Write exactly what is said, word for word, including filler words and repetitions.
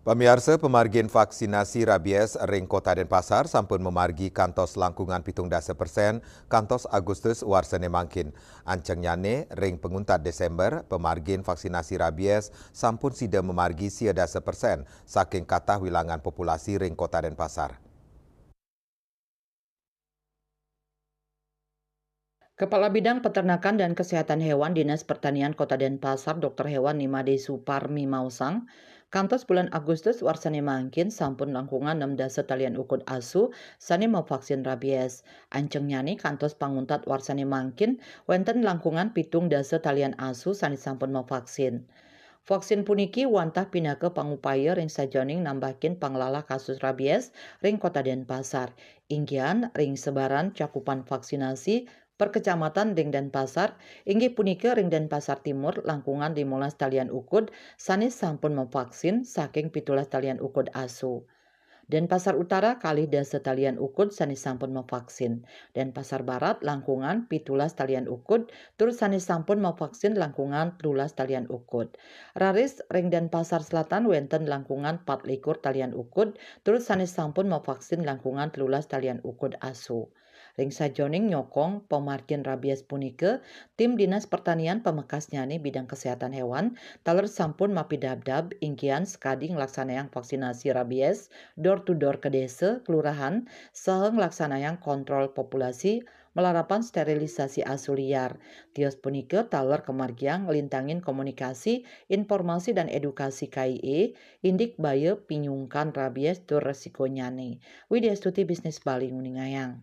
Pamiarsa, pamargin vaksinasi rabies ring Kota Denpasar sampun mamargi kantos langkungan pitung dasa persen kantos Agustus warsané mangkin. Ancengnyané ring panguntat Desember, pamargin vaksinasi rabies sampun sida mamargi sia dasa persen saking katah wilangan populasi ring Kota Denpasar. Kepala Bidang Peternakan dan Kesehatan Hewan Dinas Pertanian Kota Denpasar, Doktor Hewan Nimade Suparmi maosang, kantos bulan Agustus warsané mangkin sampun langkungan enam dasa talian ukud asu sané mavaksin rabies. Ancengnyané kantos panguntat warsané mangkin wénten langkungan pitung dasa talian asu sané sampun mavaksin. Vaksin puniki wantah pinaka pangupaya ring sajeroning nambahin panglalah kasus rabies ring Kota Denpasar. Inggihan ring sebaran cakupan vaksinasi per kecamatan ring Denpasar, inggih punika ring Denpasar Timur langkungan limolas talian ukud sané sampun mavaksin saking pitulas talian ukud asu. Denpasar Utara kalih dasa talian ukud sané sampun mavaksin. Denpasar Barat langkungan pitulas talian ukud tur sané sampun mavaksin langkungan telulas talian ukud. Raris ring Denpasar Selatan wénten langkungan patlikur talian ukud tur sané sampun mavaksin langkungan telulas talian ukud asu. Ring sajeroning nyokong pamargin rabies punika, tim Dinas Pertanian pamekasnyané bidang kesehatan hewan taler sampun mapidabdab inggihan sakadi nglaksanayang vaksinasi rabies door to door ka desa, kelurahan, saha nglaksanayang kontrol populasi malarapan sterilisasi asu liar. Tios punika taler kamargiang nglintangin komunikasi, informasi dan edukasi K I E, indik baya pinyungkan rabies tur resikonyané. Widya Stuti, Bisnis Bali, nguningayang.